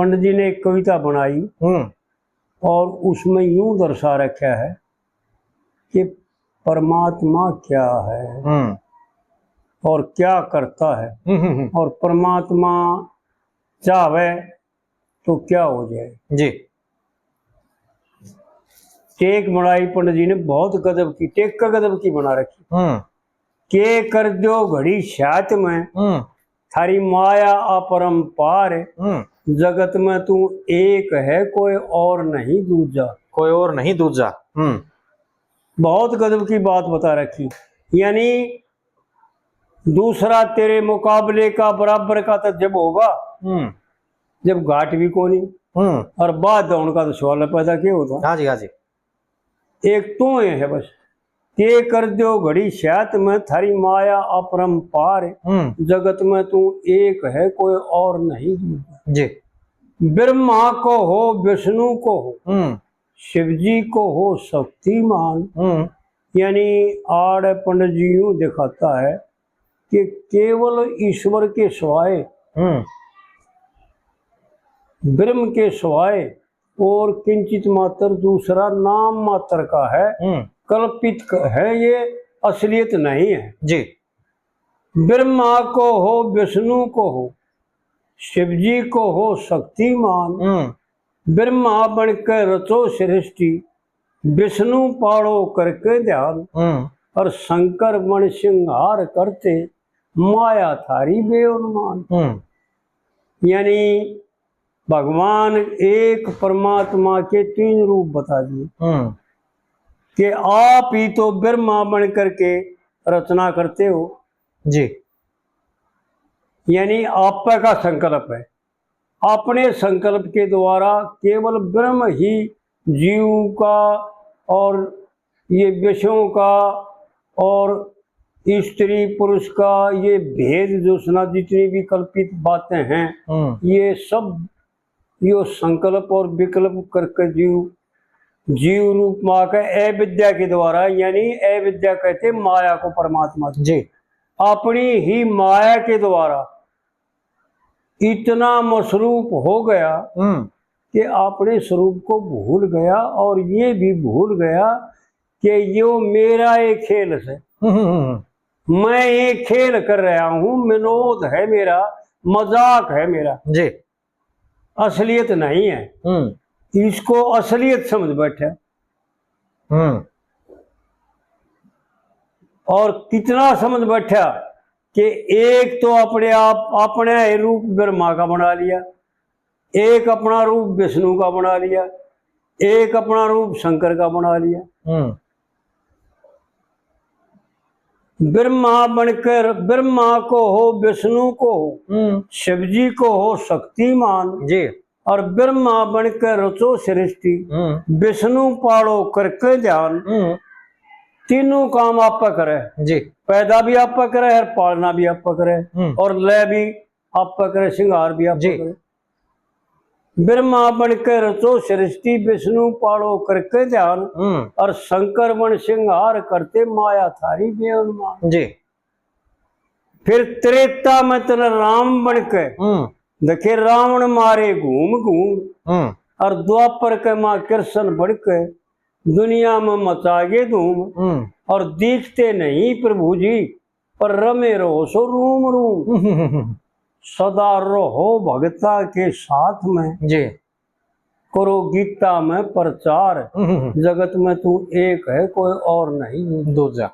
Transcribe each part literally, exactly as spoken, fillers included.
पंडित जी ने एक कविता बनाई हम्म। और उसमें यूं दर्शा रखा है कि परमात्मा क्या है हम्म। और क्या करता है हम्म, हम्म, हम्म। और परमात्मा चाहे तो क्या हो जाए। जी। टेक बनाई पंडित जी ने, बहुत गजब की, टेक का गजब की बना रखी। हम्म। के कर दो घड़ी साथ में, हम्म। थारी माया अपरंपार। हम्म। जगत में तू एक है, कोई और नहीं दूजा। कोई और नहीं दूजा। हम्म। बहुत गजब की बात बता रखी। यानी दूसरा तेरे मुकाबले का, बराबर का तो जब होगा, हम्म। जब घाट भी कोनी। हम्म। और बात होने का तो सवाल पैदा क्या होता? हाँ जी, हाँ जी। एक तू ही है बस। के कर दो घड़ी साथ में, थारी माया अपरंपार। हम्म। जगत में तू एक है, कोई और नहीं दूजा। जी। ब्रह्मा को हो, विष्णु को हो, हम्म। शिव जी को हो शक्तिमान। हम्म। यानी आड़ पंडित जी यूं दिखाता है कि केवल ईश्वर के सिवाय, हम्म। ब्रह्म के सिवाय और किंचित मात्र दूसरा नाम मात्र का है, हम्म। कल्पित क-, है, ये असलियत नहीं है। जी। ब्रह्मा को हो, विष्णु को हो, शिव जी को हो शक्तिमान। हम्म। ब्रह्मा बन के रचो सृष्टि, विष्णु पालो करके ध्यान, हम्म। और शंकर बन सिंहार करते, माया थारी बेअनुमान। हम्म। यानी भगवान एक परमात्मा के तीन रूप बता दिए हम्म। कि आप ही तो ब्रह्मा बन करके रचना करते हो। जी। यानी आप का संकल्प है, अपने संकल्प के द्वारा केवल ब्रह्म ही जीव का और ये विषयों का और स्त्री पुरुष का ये भेद जोशना, जितनी भी कल्पित बातें हैं, हम्म। ये सब यो संकल्प और विकल्प करके जीव, जीव रूप में आके अविद्या के द्वारा, यानी अविद्या कहते माया को परमात्मा जी। अपनी ही माया के द्वारा इतना मसरूप हो गया हम्म। कि अपने स्वरूप को भूल गया और ये भी भूल गया कि यो मेरा एक खेल है। हम्म, हम्म, हम्म। मैं ये खेल कर रहा हूँ, विनोद है मेरा, मजाक है मेरा। जी। असलियत नहीं है। हम्म। इसको असलियत समझ बैठा। हम्म। और कितना समझ बैठा कि एक तो अपने आप, अपने रूप ब्रह्मा का बना लिया, एक अपना रूप विष्णु का बना लिया, एक अपना रूप शंकर का बना लिया। हम्म। ब्रह्मा बनकर, ब्रह्मा को हो, विष्णु को हो, हम्म। शिव जी को हो शक्तिमान, जी। और ब्रह्मा बनकर रचो सृष्टि, हम्म। विष्णु पालो करके ध्यान, हम्म। तीनों काम आप करे, जी। पैदा भी आप करे और पालना भी आप करे, हम्म। और लय भी आप करे, श्रृंगार भी आप जी। करे। ब्रह्मा बन के रचो सृष्टि, विष्णु पालो करके ध्यान, हम्म। और शंकर बन सिंहार करते, माया थारी बेअनुमान। जी। फिर त्रेता में तने राम बन के, हम्म। देखे रावण मारे घूम घूम, हम्म। और द्वापर के माँ कृष्ण बन के दुनिया में मचा गए धूम, हम्म। और दिखते नहीं प्रभु जी, पर रमे रहो सो रूम रूम। हम्म। सदा रहो भगता के साथ में, जी। करो गीता में प्रचार। हम्म। जगत में तू एक है, कोई और नहीं दूजा।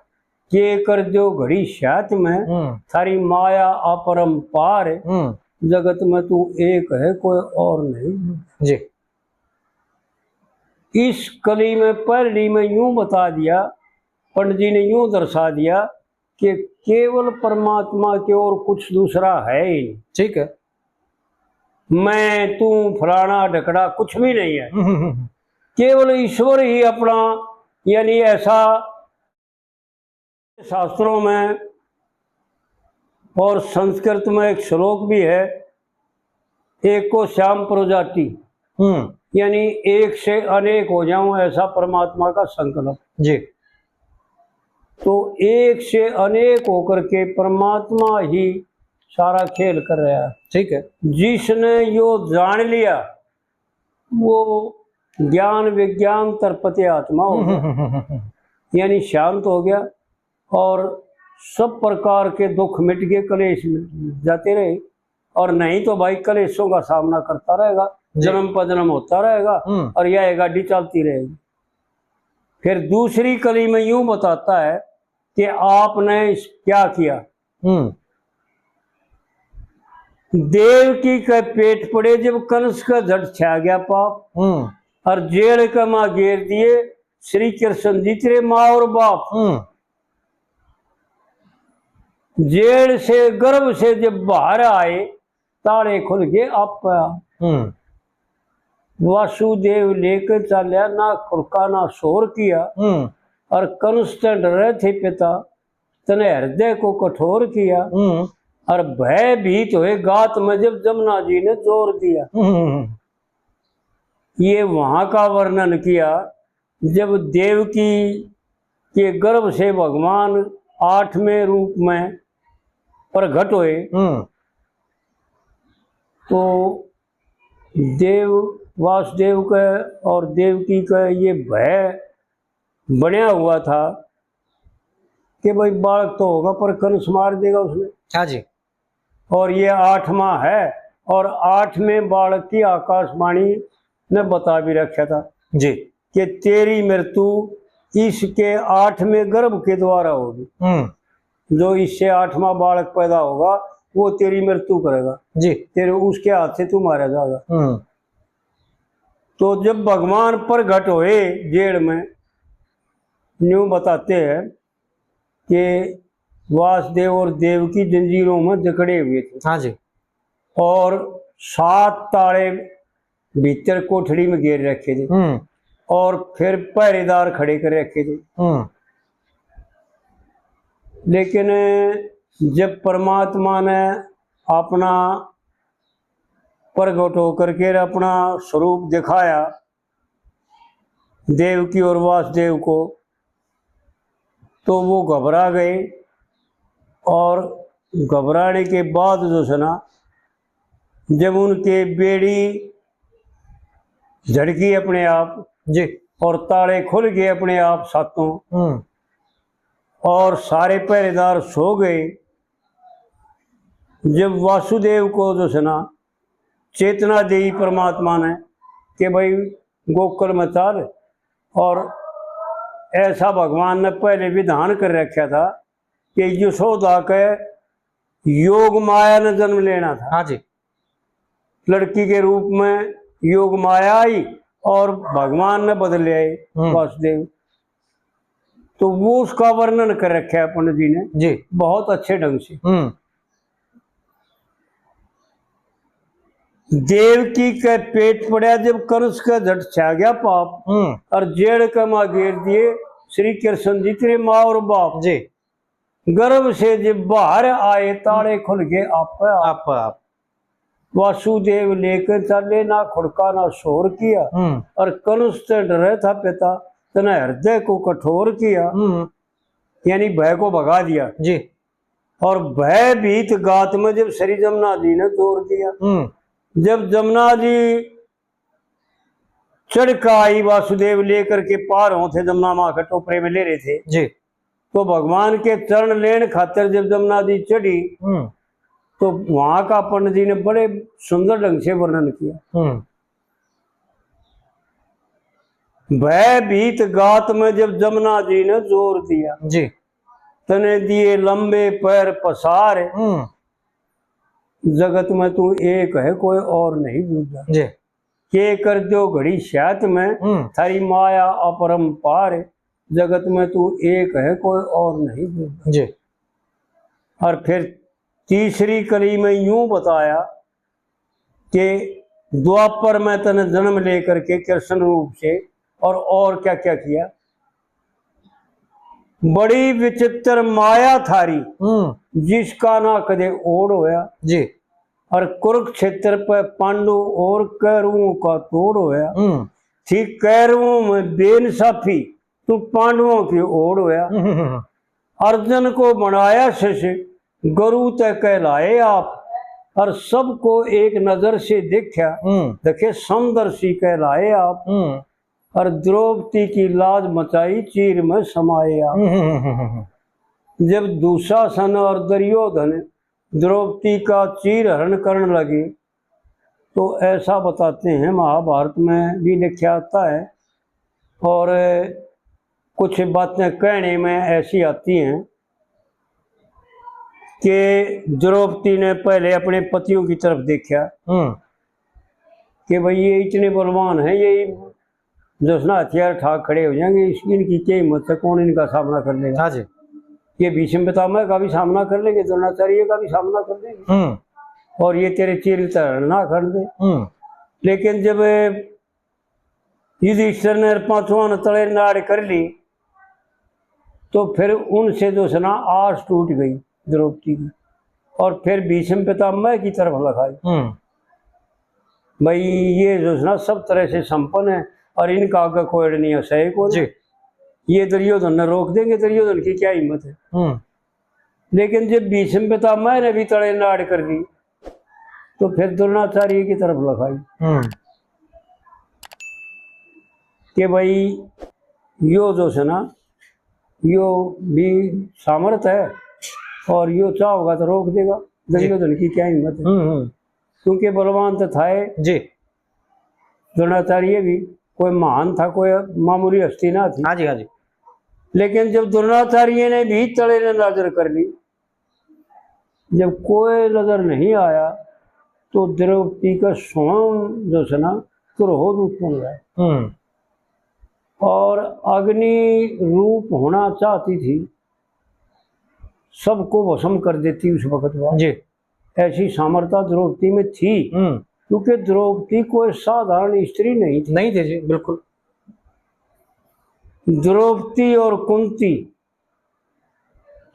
के कर दो घड़ी साथ में, हम्म। थारी माया अपरंपार। हम्म। जगत में तू एक है, कोई और नहीं दूजा। जी। इस कली में, पहली में यूं बता दिया, पंडित जी ने यूं दर्शा दिया कि केवल परमात्मा के और कुछ दूसरा है ही नहीं। ठीक है। मैं, तू, फलाना, ढकड़ा कुछ भी नहीं है। हम्म, हम्म, हम्म। केवल ईश्वर ही अपना, यानी ऐसा शास्त्रों में और संस्कृत में एक श्लोक भी है, एको श्याम प्रजाति, हम्म। यानी एक से अनेक हो जाऊं, ऐसा परमात्मा का संकल्प। जी। तो एक से अनेक होकर के परमात्मा ही सारा खेल कर रहा है। ठीक है। जिसने यो जान लिया, वो ज्ञान विज्ञान तरपते आत्मा हो गया। हम्म, हम्म, हम्म, हम्म। यानी शांत हो गया और सब प्रकार के दुख मिट गए, कलेश जाते रहे। और नहीं तो भाई, कलेशों का सामना करता रहेगा, जी। जन्म पर जन्म होता रहेगा हम्म। और यह गाड़ी चलती रहेगी। फिर दूसरी कली में यूं बताता है कि आपने इस, क्या किया। हम्म। देवकी के पेट पड़े जब कंस का झट छा गया पाप, हम्म। और जेल के मां घेर दिए श्री कृष्ण जी तेरे माँ और बाप। हम्म। जेल से, गर्भ से जब बाहर आए, ताले खुल गए आप। हम्म। वासुदेव लेकर चाल्या, ना खुड़का ना शोर किया। हम्म। और कंस ते डरे थे पिता, तने हृदय को कठोर किया। हम्म। और भयभीत हुए गात में जब जमुना जी ने जोर दिया। हम्म। ये वहां का वर्णन किया जब देवकी के गर्भ से भगवान आठवें रूप में प्रकट हुए, हम्म। तो देव, वासुदेव का और देवकी का ये भय बनया हुआ था कि भाई, बालक तो होगा पर कंस मार देगा उसने। हाँ जी। और ये आठवां है, और आठवें बालक की आकाशवाणी ने बता भी रखा था जी। कि तेरी मृत्यु इसके आठवें गर्भ के द्वारा होगी। हम्म। जो इससे आठवां बालक पैदा होगा, वो तेरी मृत्यु करेगा जी। तेरे, उसके हाथ से तू मारा जाएगा। हम्म। तो जब भगवान प्रगट हुए जेल में, न्यू बताते हैं कि वासुदेव और देवकी जंजीरों में जकड़े हुए थे। हाँ जी। और सात ताले भीतर कोठड़ी में घेर रखे थे। हम्म। और फिर पहरेदार खड़े कर रखे थे। हम्म। लेकिन जब परमात्मा ने अपना प्रगट होकर के अपना स्वरूप दिखाया देवकी और वासुदेव को, तो वो घबरा गए। और घबराने के बाद जो है ना, जब उनके बेड़ी झड़की अपने आप जी। और ताले खुल गए अपने आप सातों, हम्म। और सारे पहरेदार सो गए, जब वासुदेव को जो है ना, चेतना दी परमात्मा ने कि भाई, गोकुल में चल। और ऐसा भगवान ने पहले विधान कर रखा था कि यशोदा के योग माया ने जन्म लेना था। हाँ जी। लड़की के रूप में योग माया आई और भगवान ने बदल आए हम्म। वासुदेव। तो वो उसका वर्णन कर रखा है पंडित जी ने जी। बहुत अच्छे ढंग से। हम्म। देवकी के पेट पड़ा जब कंस का झट छा गया पाप, हम्म। और जेल के मां घेर दिए श्री कृष्ण जी तेरे माँ और बाप। जी। गर्भ से जब बाहर आए ताले खुल गए आप, आप, आप। वासुदेव लेकर चाले, ना खुड़का ना शोर किया। हम्म। और कंस ते डरे था पिता, तने हृदय को कठोर किया। हम्म। यानी भय को भगा दिया। जी। और भयभीत गात में जब श्री जमुना जी ने जोर दिया, हम्म। जब जमुना जी चढ़ का आई, वासुदेव लेकर के पार हो थे, जमुना माँ के टोपरे में ले रहे थे। जी। तो भगवान के चरण लेन खातर जब जमुना जी चढ़ी, हम्म। तो वहां का पंडित जी ने बड़े सुंदर ढंग से वर्णन किया। हम्म। भयभीत गात में जब जमुना जी ने जोर दिया, जी। तने दिए लंबे पैर पसार, हम्म। जगत में तू एक है, कोई और नहीं दूजा। जी। के कर दो घड़ी स्यात में, हम्म। थारी माया अपरंपार, जगत में तू एक है, कोई और नहीं दूजा। जी। और फिर तीसरी कली में यूं बताया कि द्वापर में तने जन्म लेकर के कृष्ण रूप से और, और क्या क्या किया। बड़ी विचित्र माया थारी, हम्म। जिसका ना कदे ओढ़ होया। जी। और कुरुक्षेत्र पे पांडु और कैरवों का तोड़ होया। हम्म। थी कैरवों में बेइंसाफी, तू पांडवों की ओढ़ होया। हम्म। अर्जुन को बनाया शिष्य, गुरु ते कहलाए आप, और सबको एक नजर से देखा, हम्म। देखे समदर्शी कहलाए आप, हम्म। और द्रौपदी की लाज मचाई चीर में समाए आप। हम्म, हम्म, हम्म, हम्म। जब दुशासन और दुर्योधन द्रौपदी का चीर हरण करने लगे, तो ऐसा बताते हैं, महाभारत में भी लिखा आता है, और कुछ बातें कहने में ऐसी आती हैं कि द्रौपदी ने पहले अपने पतियों की तरफ देखा हम्म। कि भाई, ये इतने बलवान हैं, ये जो है ना हथियार ठाक खड़े हो जाएंगे, इस, इनकी क्या हिम्मत है, कौन इनका सामना कर लेगा? हाँ जी। ये भीष्म पितामह का भी सामना कर लेंगे, द्रोणाचार्य का भी सामना कर लेंगे, हम्म। और ये तेरे चीर ते हरण ना करन दे। हम्म। लेकिन जब युधिष्ठिर ने पांचवा ने तले नाड़ कर ली, तो फिर उनसे जो है ना आस टूट गई द्रौपदी की, और फिर भीष्म पितामह की तरफ लखाई। हम्म। भाई, ये जो है ना सब तरह से संपन्न है, और इनका आगे कोई अड़ नहीं है, सही को जी। ये दुर्योधन ने रोक देंगे, दुर्योधन की क्या हिम्मत है? हम्म। लेकिन जब भीष्म पितामह ने भी तले नाड़ कर दी, तो फिर द्रोणाचार्य की तरफ लखाई हम्म। कि भाई, यो जो है ना, यो भी सामर्थ है, और यो चाहोगा तो रोक देगा। दुर्योधन की क्या हिम्मत है? हम्म, हम्म। क्योंकि बलवान तो था है जी। द्रोणाचार्य भी कोई महान था, कोई मामूली हस्ती ना थी। हाँ जी, हाँ जी। लेकिन जब द्रोणाचार्य ने भी तले ने नजर कर ली, जब कोई नजर नहीं आया, तो द्रौपदी का स्वयं जो है ना क्रोध उत्पन्न हुआ। हम्म। और अग्नि रूप होना चाहती थी, सबको भस्म कर देती उस वक्त वो। जी। ऐसी सामर्थ्य द्रौपदी में थी, हम्म। क्योंकि द्रौपदी कोई साधारण स्त्री नहीं थी। नहीं थी जी, बिल्कुल। द्रौपदी और कुंती,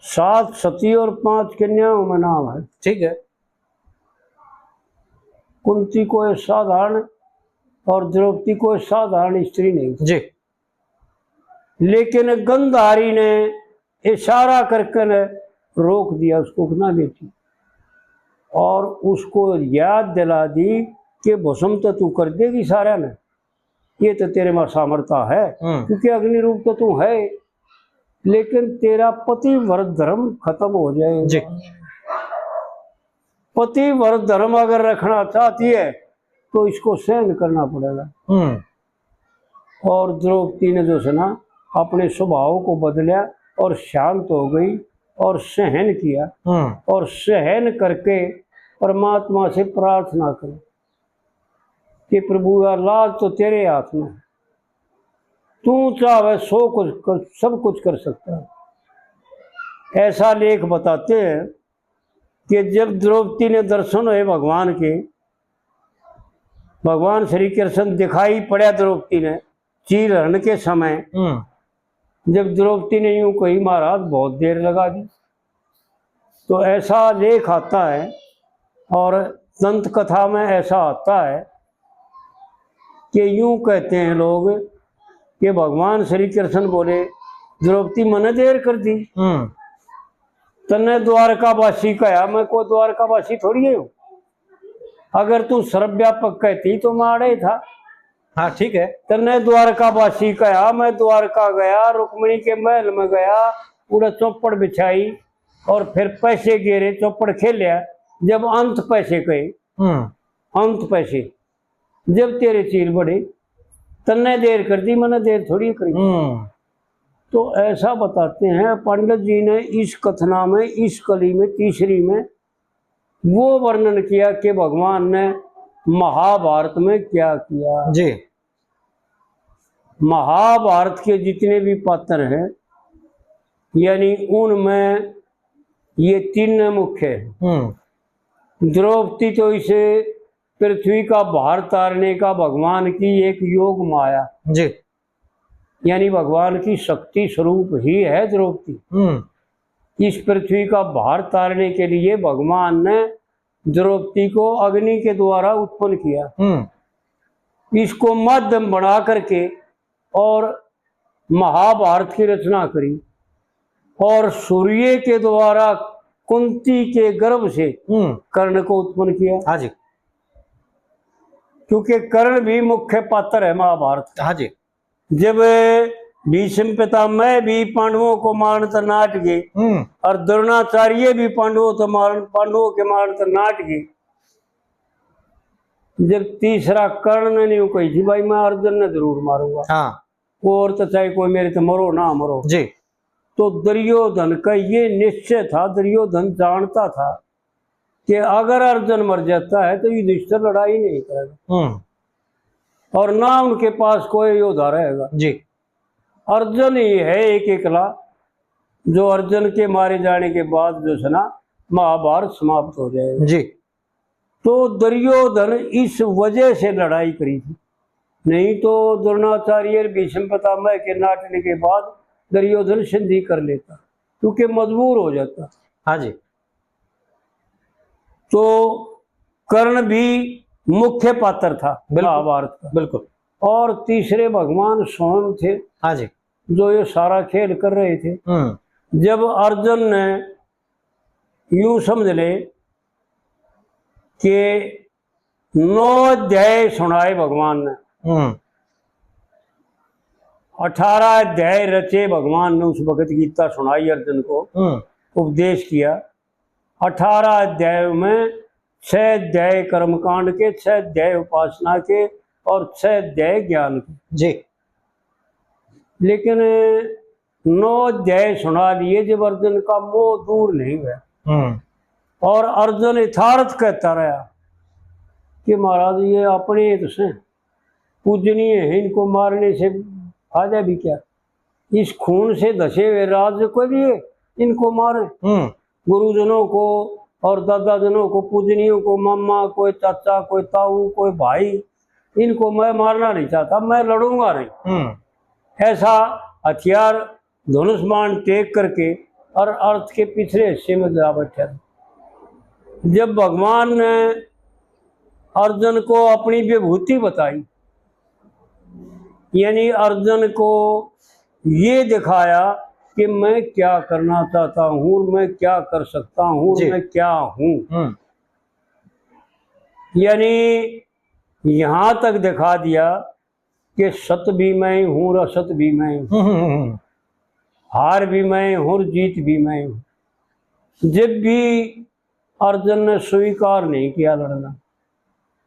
सात सती और पांच कन्याओं में नाम है। ठीक है। कुंती कोई साधारण और द्रौपदी कोई साधारण स्त्री नहीं थी। जी। लेकिन गंधारी ने इशारा करके ने रोक दिया उसको, ना बेटी, और उसको याद दिला दी कि भस्म तो तू कर देगी सारा ने, ये तो तेरे में सामर्थ्य है, हम्म। क्योंकि अग्नि रूप तो तू है, लेकिन तेरा पतिव्रत धर्म खत्म हो जाएगा। जी। पतिव्रत धर्म अगर रखना चाहती है तो इसको सहन करना पड़ेगा। हम्म। और द्रौपदी ने जो है ना अपने स्वभाव को बदला और शांत हो गई और सहन किया। हम्म। और सहन करके परमात्मा से प्रार्थना करो कि प्रभु यार, लाज तो तेरे हाथ में है, तू चाहे सो कुछ कर, सब कुछ कर सकता है। ऐसा लेख बताते हैं कि जब द्रौपदी ने दर्शन हुए भगवान के, भगवान श्री कृष्ण दिखाई पड़ा द्रौपदी ने चीर हरण के समय, हम्म। जब द्रौपदी ने यूं कही, महाराज, बहुत देर लगा दी, तो ऐसा लेख आता है और दंत कथा में ऐसा आता है कि यूं कहते हैं लोग कि भगवान श्री कृष्ण बोले, द्रौपदी, मने देर कर दी। हम्म। तन्ने द्वारकावासी कहा, मैं कोई द्वारकावासी थोड़ी हूँ। अगर तू सर्वव्यापक कहती तो मैं आड़े ही था। हाँ, ठीक है। तन्ने द्वारकावासी कहा, मैं द्वारका गया, रुक्मिणी के महल में गया, उड़े चौपड़ बिछाई और फिर पैसे गेरे, चौपड़ खेलिया। जब अंत पैसे कहे, हम्म। अंत पैसे, जब तेरे चीर बड़े, तन्ने देर कर दी, मने देर थोड़ी करी। हम्म। तो ऐसा बताते हैं पंडित जी ने इस कथना में, इस कली में, तीसरी में, वो वर्णन किया कि भगवान ने महाभारत में क्या किया। जी। महाभारत के जितने भी पात्र हैं, यानी उनमें ये तीन मुख्य हैं। हम्म। द्रौपदी तो इसे पृथ्वी का भार तारने का भगवान की एक योग माया, जी। यानी भगवान की शक्ति स्वरूप ही है द्रौपदी। हम्म। इस पृथ्वी का भार तारने के लिए भगवान ने द्रौपदी को अग्नि के द्वारा उत्पन्न किया। हम्म। इसको माध्यम बना करके और महाभारत की रचना करी और सूर्य के द्वारा कुंती के गर्भ से हम्म। कर्ण को उत्पन्न किया। हाँ जी। क्योंकि कर्ण भी मुख्य पात्र है महाभारत का। हाँ जी। जब भीष्म पितामह भी पांडवों को मारण त नाट गए हम्म। और द्रोणाचार्य भी पांडवों तो मारण, पांडवों के मारण त नाट गए, जब तीसरा कर्ण ने यूं कही थी, "भाई, मैं अर्जुन ने जरूर मारूंगा।" हाँ। और तो चाहे कोई मेरे तो मरो ना मरो। जी। तो दुर्योधन का ये निश्चय था, दुर्योधन जानता था कि अगर अर्जुन मर जाता है तो युधिष्ठिर लड़ाई नहीं करेगा हम्म। और ना उनके पास कोई योद्धा रहेगा। जी। अर्जुन ही है एक एकला, जो अर्जुन के मारे जाने के बाद जो है ना, महाभारत समाप्त हो जाएगा। जी। तो दुर्योधन इस वजह से लड़ाई करी थी, नहीं तो द्रोणाचार्य और भीष्म पितामह के नाटने के बाद दुर्योधन संधि कर लेता, क्योंकि मजबूर हो जाता। हाँ जी। तो कर्ण भी मुख्य पात्र था बिल्कुल। महाभारत का। बिल्कुल। और तीसरे भगवान स्वयं थे, हाँ जी। जो ये सारा खेल कर रहे थे। हम्म। जब अर्जुन ने, यूं समझ ले कि नौ अध्याय सुनाए भगवान ने, हम्म। अठारह अध्याय रचे भगवान ने, उस वक्त गीता सुनाई अर्जुन को, हम्म। उपदेश किया। अठारह अध्यायों में छह अध्याय कर्मकांड के, छह अध्याय उपासना के और छह अध्याय ज्ञान के। जी। लेकिन नौ अध्याय सुना लिए जब अर्जुन का मोह दूर नहीं हुआ। हम्म। और अर्जुन यथार्थ कहता रहा कि महाराज, ये अपने तो से पूजनीय है, इनको मारने से फायदा भी क्या? इस खून से धसे हुए राज को भी इनको मारे। हम्म। गुरुजनों को और दादाजनों को, पूजनियों को, मामा, कोई चाचा, कोई ताऊ, कोई भाई, इनको मैं मारना नहीं चाहता, मैं लड़ूंगा नहीं। हम्म। ऐसा हथियार, धनुष बाण टेक करके और अर्थ के पिछले हिस्से में जा बैठा। जब भगवान ने अर्जुन को अपनी विभूति बताई, यानी अर्जुन को ये दिखाया कि मैं क्या करना चाहता हूँ, मैं क्या कर सकता हूँ, जी। मैं क्या हूँ। हम्म। यानी यहाँ तक दिखा दिया कि सत भी मैं ही हूँ और असत भी मैं ही हूँ, हम्म, हम्म, हम्म। हार भी मैं ही हूँ और जीत भी मैं ही हूँ। जब भी अर्जुन ने स्वीकार नहीं किया लड़ना,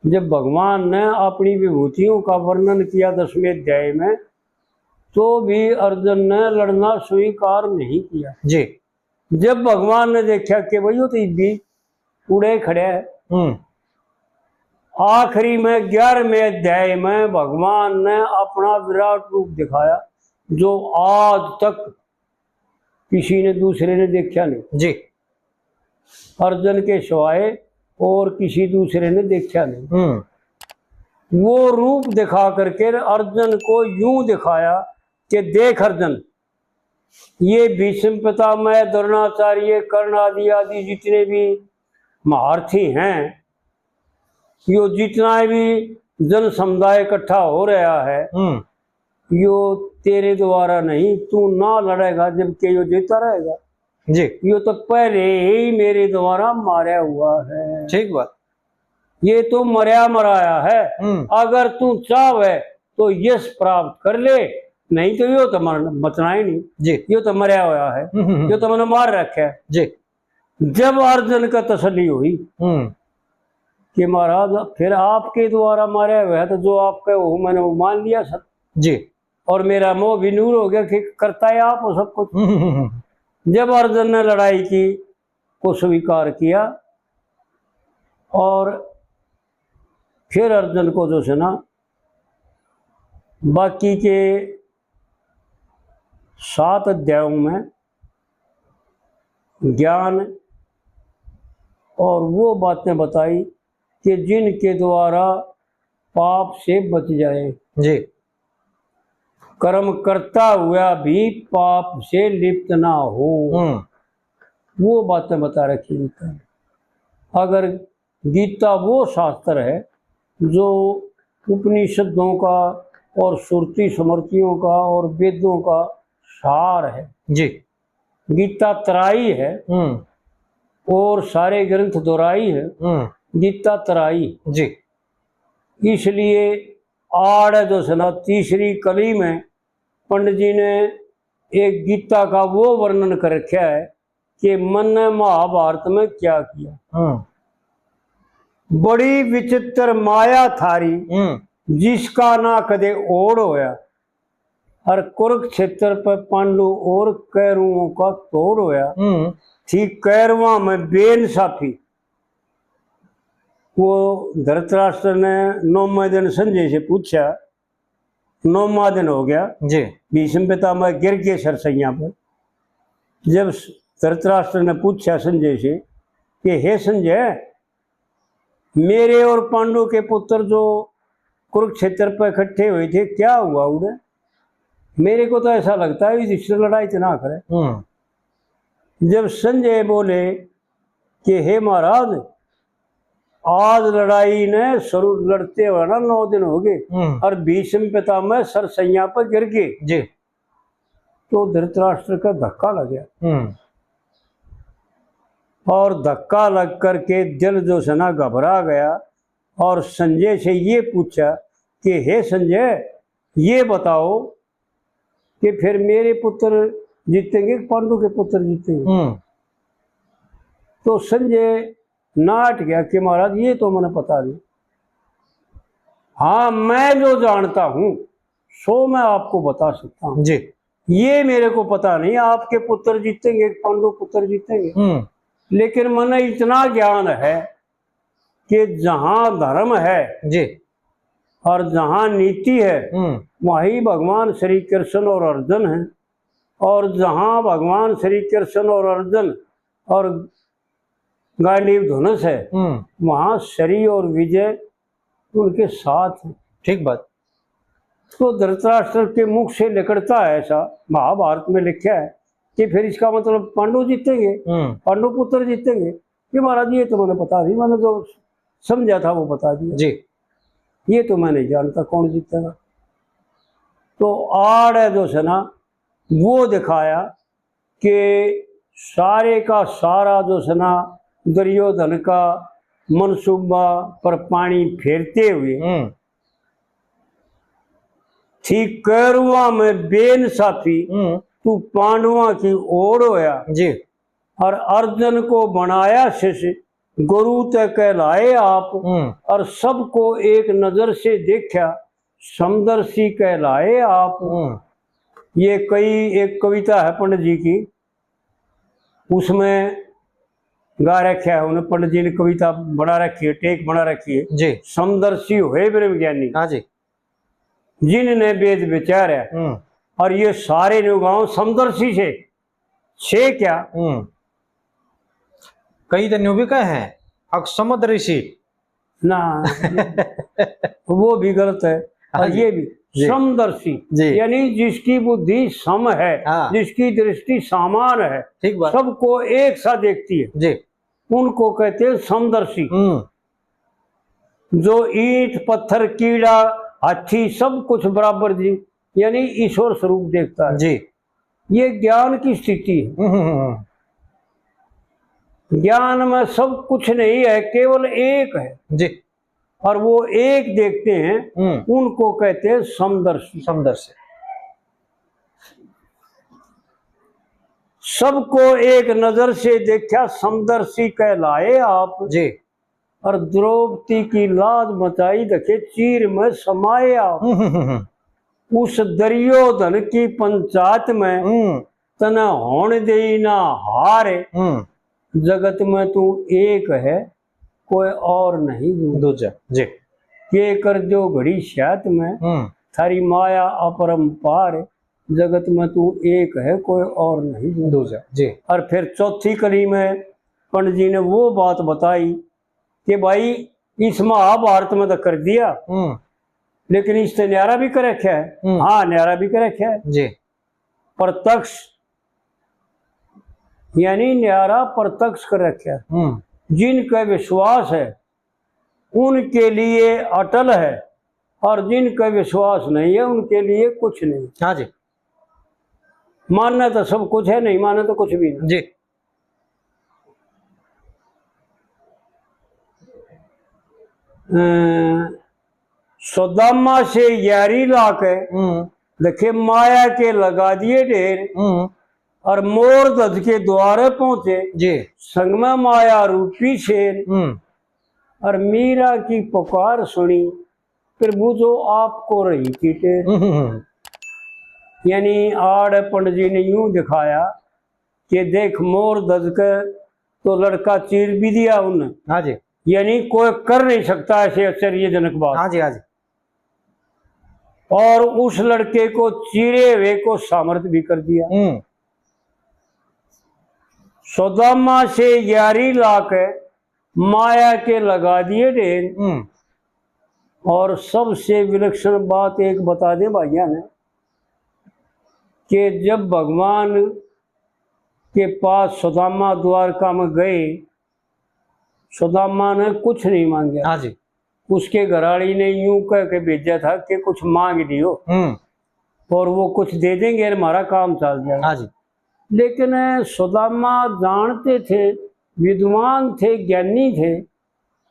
जब भगवान ने अपनी विभूतियों का वर्णन किया दसवें अध्याय में, तो भी अर्जुन ने लड़ना स्वीकार नहीं किया। जी। जब भगवान ने देखा कि भाई, वो तो इब भी उड़े खड़े हैं, हम्म। आखिरी में ग्यारहवें अध्याय में भगवान ने अपना विराट रूप दिखाया, जो आज तक किसी ने दूसरे ने देखा नहीं। जी। अर्जुन के सिवाय और किसी दूसरे ने देखा नहीं। हम्म। वो रूप दिखा करके अर्जुन को यूं दिखाया कि देख अर्जुन, ये भीष्म पितामह, द्रोणाचार्य, कर्ण आदि आदि जितने भी महारथी हैं, यो जितना भी जन समुदाय इकट्ठा हो रहा है, हम्म। यो तेरे द्वारा नहीं, तू ना लड़ेगा जबकि यो जीता रहेगा। जी। यो तो पहले ही मेरे द्वारा मारा हुआ है। ठीक बात। ये तो मरया मराया है। हम्म। अगर तू चाहे तो यश प्राप्त कर ले, नहीं तो यो तो मर-, बचना ही नहीं। जी। यो तो मरया हुआ है। हम्म, हम्म, हम्म। यो तो मैंने मार रखा है। जी। जब अर्जुन का तसल्ली हुई हम्म। कि महाराज, फिर आपके द्वारा मारा हुआ है, तो जो आपका हो, मैंने वो मान लिया सब। जी। और मेरा मोह भी दूर हो गया कि करता है आप वो सब कुछ। हम्म, हम्म, हम्म। जब अर्जुन ने लड़ाई की, को स्वीकार किया और फिर अर्जुन को जो है ना, बाकी के सात अध्यायों में ज्ञान और वो बातें बताई कि जिनके द्वारा पाप से बच जाए। जी। कर्म करता हुआ भी पाप से लिप्त ना हो, हम्म। वो बातें बता रखी गीता ने। अगर गीता वो शास्त्र है जो उपनिषदों का और श्रुति स्मृतियों का और वेदों का सार है। जी। गीता तराई है, हम्म। और सारे ग्रंथ दोहराई है, हम्म। गीता तराई। जी। इसलिए आड़ जो सै ना तीसरी कली में पंडित जी ने एक गीता का वो वर्णन कर रखा है कि मन्ने महाभारत में क्या किया। हम्म। बड़ी विचित्र माया थारी, हम्म। जिसका ना कदे ओढ़ होया। और कुरुक्षेत्र पे पांडु और कैरुओं का तोड़ होया। हम्म। थी कैरुआ में बेन साफी। वो धृतराष्ट्र ने नौमे दिन संजय से पूछा, नौमा दिन हो गया। जी। भीष्म पितामह गिर गए सरसैया पर। जब धृतराष्ट्र ने पूछा संजय से कि हे संजय, मेरे और पांडु के पुत्र जो कुरुक्षेत्र पर इकट्ठे हुए थे, क्या हुआ उन्हें? मेरे को तो ऐसा लगता है युधिष्ठिर लड़ाई तो ना करे। हम्म। जब संजय बोले कि हे महाराज, आज लड़ाई ने शुरू लड़ते हुए ना नौ दिन हो गए, हम्म। और भीष्म पितामह सरसैया पर गिर गए। जी। तो धृतराष्ट्र का धक्का लग गया। हम्म। और धक्का लग करके दिल जो सै ना घबरा गया और संजय से ये पूछा कि हे संजय, ये बताओ कि फिर मेरे पुत्र जीतेंगे कि पांडु के पुत्र जीतेंगे? हम्म। तो संजय नाट गया कि महाराज, ये तो मैंने पता नहीं। हाँ, मैं जो जानता हूँ सो मैं आपको बता सकता हूँ। जी। ये मेरे को पता नहीं आपके पुत्र जीतेंगे कि पांडु पुत्र जीतेंगे, हम्म। लेकिन मैंने इतना ज्ञान है कि जहाँ धर्म है, जी। और जहाँ नीति है, हम्म। वहीं भगवान श्री कृष्ण और अर्जुन हैं। और जहाँ भगवान श्री कृष्ण और अर्जुन और गांडीव धनुष है, हम्म। वहाँ श्री और विजय उनके साथ है। ठीक बात। तो धृतराष्ट्र के मुख से निकलता है ऐसा, महाभारत में लिखा है कि फिर इसका मतलब पांडु जीतेंगे, हम्म। पांडु पुत्र जीतेंगे। कि महाराज, ये तो मैंने बता दी, मैंने जो समझा था वो बता दिया। जी। ये तो मैं नहीं जानता कौन जीतेगा। तो आड़े जो सै ना वो दिखाया कि सारे का सारा जो सै ना दुर्योधन का मनसूबा पर पानी फेरते हुए, हम्म। थी कैरुआ में बेन साफी, हम्म। तू पांडुआ की ओर होया। जी। और अर्जुन को बनाया शिष्य, गुरु ते कहलाए आप। हम्म। और सबको एक नजर से देखा, समदर्शी कहलाए आप। हम्म। ये कई, एक कविता है पंडित जी की, उसमें गा रखा है उन्हें, पंडित जी ने कविता बना रखी है, टेक बना रखी है। जी। समदर्शी हुए ब्रह्म ज्ञानी। हाँ जी। जिनने वेद विचार है। हम्म। और ये सारे न्यू गांव समदर्शी से, से क्या? हम्म। कई तो न्यू भी कहे हैं, अक समदर्शी। ना, वो भी गलत है। हाँ और जी। ये भी जी। समदर्शी, जी। यानी जिसकी बुद्धि सम है, हाँ। जिसकी दृष्टि समान है, ठीक बात। सबको एक सा देखती है। जी। उनको कहते हैं समदर्शी। हम्म। जो ईंट, पत्थर, कीड़ा, हाथी, सब कुछ बराबर जी, यानी ईश्वर स्वरूप देखता है। जी। ये ज्ञान की स्थिति है। हम्म, हम्म, हम्म। ज्ञान में सब कुछ नहीं है, केवल एक है। जी। और वो एक देखते हैं, हम्म। उनको कहते हैं समदर्शी। समदर्शी। सबको एक नजर से देखा, समदर्शी कहलाए आप। जी। और द्रौपदी की लाज मचाई, देखे चीर में समाए आप। हम्म, हम्म, हम्म। उस दुर्योधन की पंचायत में हम्म। तने होण देई ना हार। हम्म। जगत में तू एक है, कोई और नहीं दूजा। दूजा, जी। के कर जो घड़ी स्यात में, हम्म। थारी माया अपरंपार। जगत में तू एक है, कोई और नहीं दूजा। दूजा, जी। और फिर चौथी कली में पंडित जी ने वो बात बताई कि भाई, इस महाभारत में तो कर दिया, हम्म। लेकिन इससे न्यारा भी कर रखा है। हम्म। हाँ, न्यारा भी कर रखा है। जी। प्रत्यक्ष, यानी न्यारा प्रत्यक्ष कर रखा है। हम्म। जिनका विश्वास है, उनके लिए अटल है, और जिनका विश्वास नहीं है, उनके लिए कुछ नहीं। हाँ जी। मानना तो सब कुछ है, नहीं मानना तो कुछ भी नहीं। जी। अ, सुदामा से यारी लाके हम्म। देखे माया के लगा दिए ढेर। हम्म। और मोर धज के द्वारे पहुंचे, जी। संग में माया रूपी शेर। हम्म। और मीरा की पुकार सुनी, प्रभु जो आपको रही थी टेर। हम्म। यानी आड़ पंडित जी ने यूं दिखाया कि देख, मोर धज के तो लड़का चीर भी दिया उन्हें। हाँ जी। यानी कोई कर नहीं सकता ऐसे आश्चर्यजनक बात। हाँ जी, हाँ जी। और उस लड़के को चीरे हुए को सामर्थ भी कर दिया। हम्म। सुदामा से यारी लाके माया के लगा दिए ढेर। हम्म। और सबसे विलक्षण बात एक बता दें भाइया ने, कि जब भगवान के पास सुदामा द्वारका में गए, सुदामा ने कुछ नहीं मांगा। हाँ जी। उसके घराली ने यूं कह के भेजा था कि कुछ मांग लियो हम्म। और वो कुछ दे देंगे और हमारा काम चल जाएगा। हाँ जी। लेकिन सुदामा जानते थे, विद्वान थे, ज्ञानी थे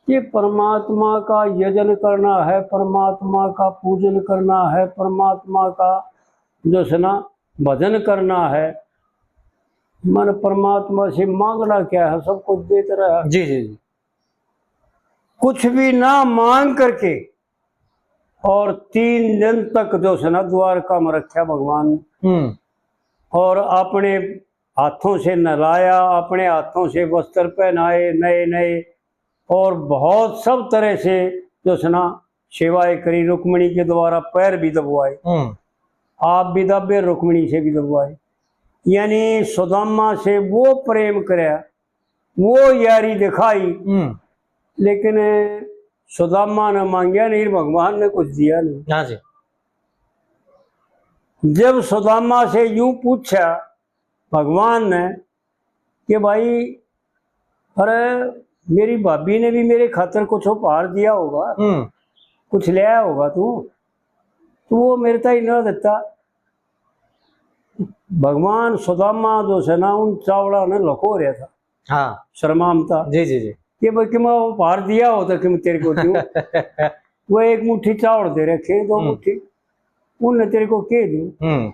कि परमात्मा का यजन करना है, परमात्मा का पूजन करना है, परमात्मा का जो है ना भजन करना है। मन परमात्मा से मांगना क्या है, सब कुछ देता रहा। जी, जी, जी। कुछ भी ना मांग करके और तीन दिन तक जो है ना द्वारका में रखा भगवान ने। हम्म। और अपने हाथों से नहलाया, अपने हाथों से वस्त्र पहनाए नए नए, और बहुत सब तरह से जो है ना सेवाएं करी। रुक्मिणी के द्वारा पैर भी दबवाए, हम्म। आप भी दाबे, रुक्मिणी से भी दबवाए। यानी सुदामा से वो प्रेम करया, वो यारी दिखाई। हम्म। लेकिन सुदामा ने मांग्या नहीं, भगवान ने कुछ दिया नहीं। हाँ जी। जब सुदामा से यूं पूछा भगवान ने कि भाई, अरे, मेरी भाभी ने भी मेरे खातर कुछ उपहार दिया होगा, हम्म। कुछ ले आया होगा तू, तो वो मेरे ताई ना देता। भगवान सुदामा जो है ना, उन चावड़ा ने लुको रहा था। हाँ। शर्मामता। जी, जी, जी। कि भाई, कि मैं उपहार दिया हो तो कि मैं तेरे को दूं। वो एक मुट्ठी चावल दे रखे, दो हम्म। मुट्ठी, उनने तेरे को के दूं। हम्म।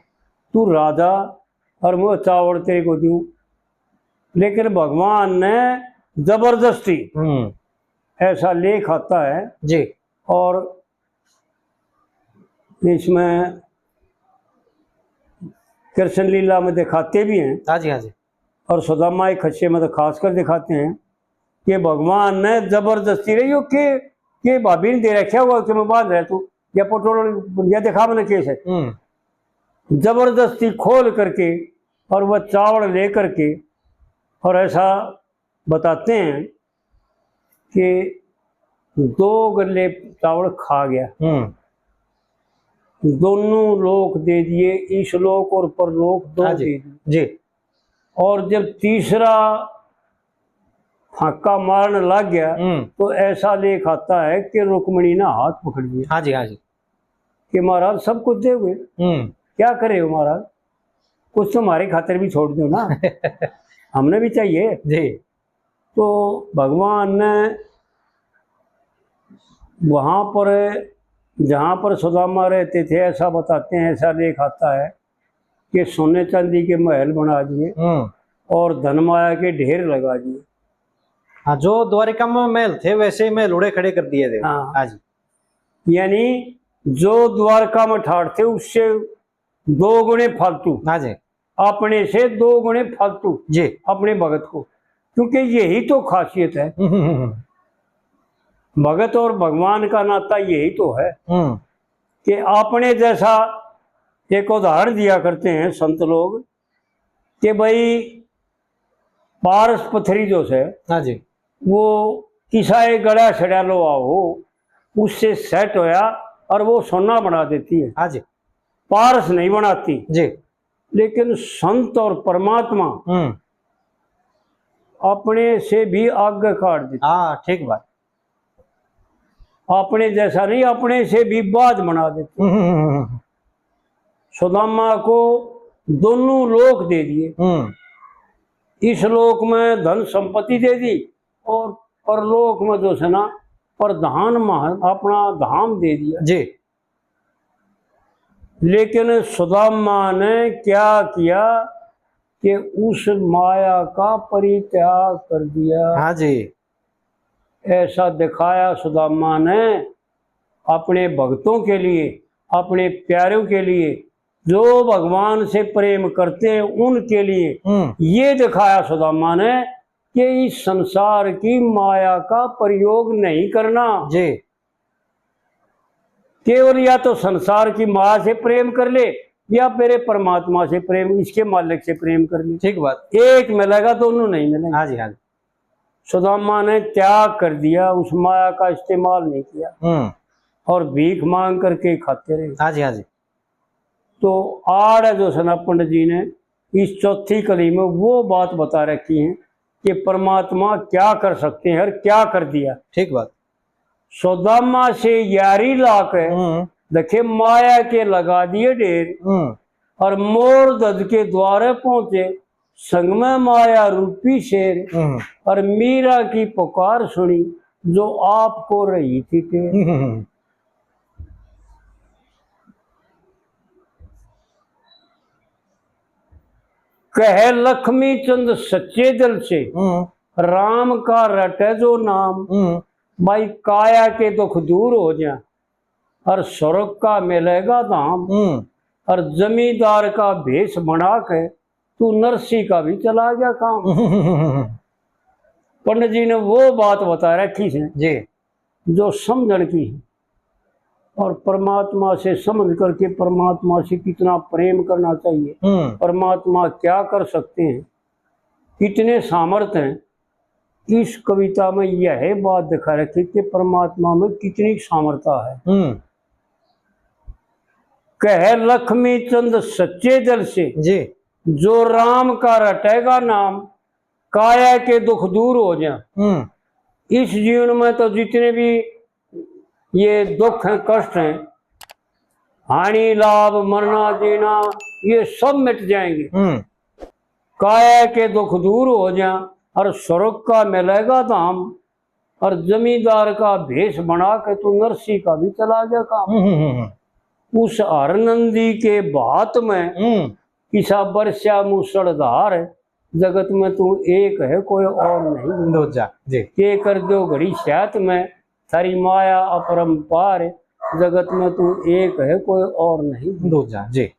तू राजा और मैं चावल तेरे को दूं। लेकिन भगवान ने जबरदस्ती हम्म। ऐसा लेख आता है। जी। और इसमें कृष्ण लीला में दिखाते भी हैं। हाँ जी, हाँ जी। और सुदामा एक खस्से में तो खासकर दिखाते हैं कि भगवान ने जबरदस्ती रही हो के, के भाभी ने दे रखा हुआ कि मैं बांध रहा तू, या पटोल, या दिखा मैंने केस है। हम्म। जबरदस्ती खोल करके और वह चावल ले करके और ऐसा बताते हैं कि दो गल्ले चावल खा गया। हम्म। दोनों लोक दे दिए, इस लोक और परलोक दो हाँ जी, दे दिए। जी। और जब तीसरा हाका मारने लग गया, हम्म। तो ऐसा लेख आता है कि रुक्मणी ने हाथ पकड़ लिया। हाँ जी, हाँ जी। कि महाराज, सब कुछ दे हुए, हम्म। क्या करे हो महाराज, कुछ तो हमारे खातर भी छोड़ दो ना, हमने भी चाहिए। जी। तो भगवान ने वहाँ पर, जहाँ पर सुदामा रहते थे, ऐसा बताते हैं, ऐसा लेख आता है कि सोने चांदी के महल बना दिए हम्म। और धन माया के ढेर लगा दिए। हाँ, जो द्वारिका में महल थे, वैसे ही महल उड़े खड़े कर दिए थे। हाँ। हाँ जी। यानी जो द्वारका में ठाट थे, उससे दो गुणे फालतू। हाँ जी। अपने से दो गुणे फालतू जी। अपने भगत को, क्योंकि यही तो खासियत है। हम्म, हम्म, हम्म। भगत और भगवान का नाता यही तो है हम्म। कि अपने जैसा, एक उदाहरण दिया करते हैं संत लोग कि भाई, पारस पत्थरी जो है, हाँ जी। वो किसा एक गड़ा सड़ा लोहा हो, उससे सेट होया और वो सोना बना देती है। हाँ जी। पारस नहीं बनाती। जी। लेकिन संत और परमात्मा हम्म। अपने से भी आगे काट देते। हाँ, ठीक बात। अपने जैसा नहीं, अपने से भी बाज बना देते। हम्म, हम्म, हम्म, हम्म। सुदामा को दोनों लोक दे दिए। हम्म। इस लोक में धन संपत्ति दे दी और परलोक में जो है ना, प्रधान महा-, अपना धाम दे दिया। जी। लेकिन सुदामा ने क्या किया कि उस माया का परित्याग कर दिया। हाँ जी। ऐसा दिखाया सुदामा ने अपने भक्तों के लिए, अपने प्यारों के लिए, जो भगवान से प्रेम करते हैं उनके लिए। हम्म। ये दिखाया सुदामा ने कि इस संसार की माया का प्रयोग नहीं करना। जी। केवल या तो संसार की माया से प्रेम कर ले या मेरे परमात्मा से प्रेम, इसके मालिक से प्रेम कर ले। ठीक बात। एक मिलेगा, दोनों नहीं मिलेंगे। हाँ जी, हाँ जी। सुदामा ने त्याग कर दिया, उस माया का इस्तेमाल नहीं किया हम्म। और भीख मांग करके खाते रहे। हाँ जी, हाँ जी। तो आड़ है जो सना पंडित जी ने इस चौथी कली में वो बात बता रखी है कि परमात्मा क्या कर सकते हैं और क्या कर दिया। ठीक बात। सुदामा से यारी ला के हम्म। देखे माया के लगा दिए ढेर हम्म। और मोर दद के द्वारे पहुंचे संग में माया रूपी शेर हम्म। और मीरा की पुकार सुनी जो आपको रही थी टेर। हम्म। कहे लक्ष्मी चंद सच्चे दिल से हम्म। राम का रटे जो नाम, हम्म। भाई काया के दुख दूर हो जा और स्वर्ग का मिलेगा धाम। हम्म। और जमींदार का भेष बना के तू नरसी का भी चला गया काम। पंडित जी ने वो बात बता रखी है जी। जो समझण की है और परमात्मा से समझ करके परमात्मा से कितना प्रेम करना चाहिए, हम्म। परमात्मा क्या कर सकते हैं, कितने सामर्थ्य हैं। इस कविता में यह बात दिखा रखी कि परमात्मा में कितनी सामर्थ्य है। हम्म। कहे लक्ष्मी चंद सच्चे दिल से जी। जो राम का रटेगा नाम, काया के दुख दूर हो जा। हम्म। इस जीवन में तो जितने भी ये दुख हैं, कष्ट हैं, हानि लाभ मरना जीना, ये सब मिट जाएंगे। हम्म। काया के दुख दूर हो जा और स्वर्ग का मिलेगा धाम। और जमींदार का भेष बना के तू नरसी का भी चला गया काम। हम्म, हम्म, हम्म। उस हर नंदी के भात में हम्म। किसा बरस्या मूसलधार, जगत में तू एक है, कोई और नहीं। दूजा, जी। के कर दो घड़ी साथ में, थारी माया अपरंपार, जगत में तू एक है, कोई और नहीं। दूजा, जी।